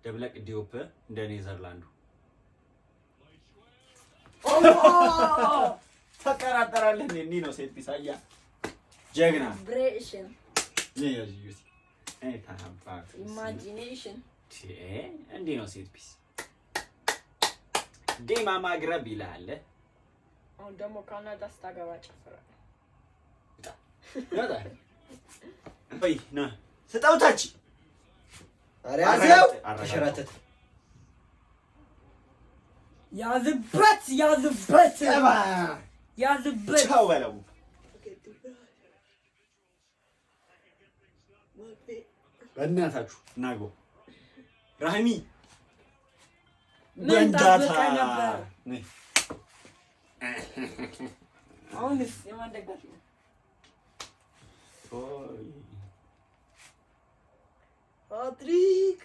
ደብለቅ ዲዮፕ እንደ ኔዘርላንዱ ተጠራጠራለህ። እንዲህ ነው set piece። አያ ጀግና imagination እንዲህ ነው set piece። ዴማ ማግረብ ይልሃል። አሁን ደግሞ ካናዳ ስታገባ ጨፍራለሁ። ወይ ና ስጠው ታች። ኧረ ያዘው። ተሸራተተ። ያዝበት፣ ያዝበት፣ ያዝበት። ቻው በለው። በእናታችሁ እናግባው። ራህሚ ምን ጠብቀህ ነበር? አሁንስ የማን ደጋፊ ነው? ፓትሪክ።